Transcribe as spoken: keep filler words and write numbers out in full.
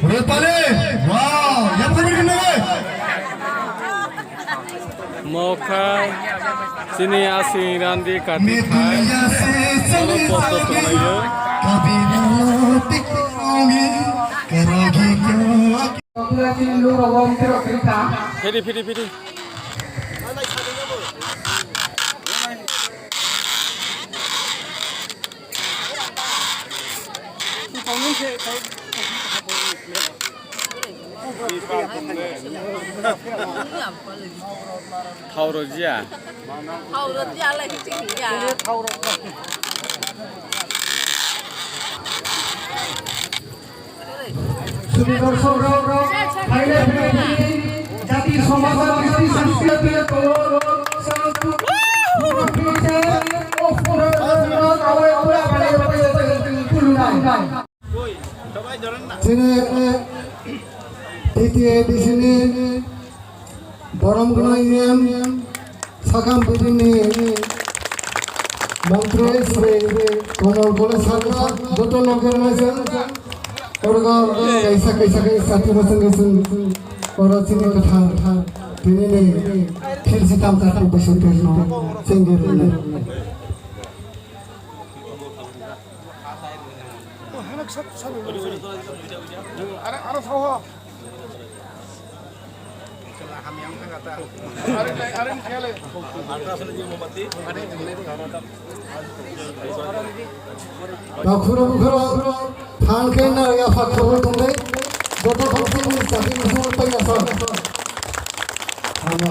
Rupali, wow, yang kami kena. Mokhai, chini asing randi kati khai, oro posto tonglaio. Phiri, phiri, phiri. Thau rwjya. Thau rwjya lai khe chini ya. Sini dorshok rok, phailai phailai jati somaj, kriti sanskriti, kolor, sanskrit, future of khulunai. Chini T T A D C ni borom gwnang E M sakam bidini montri Sri Komol Kolesar joto loge rwlaijak. Oro kaisa kaisa khe sati bosong khe chwng oro chini kwthar tini ni philsi tamsa khe bwswk terno chengwi rwnai. Takhuro bukhuro than khe na ya pha khobor tongdai. Joto khobor tongdai, chakri khobor tongdai sa. Ama.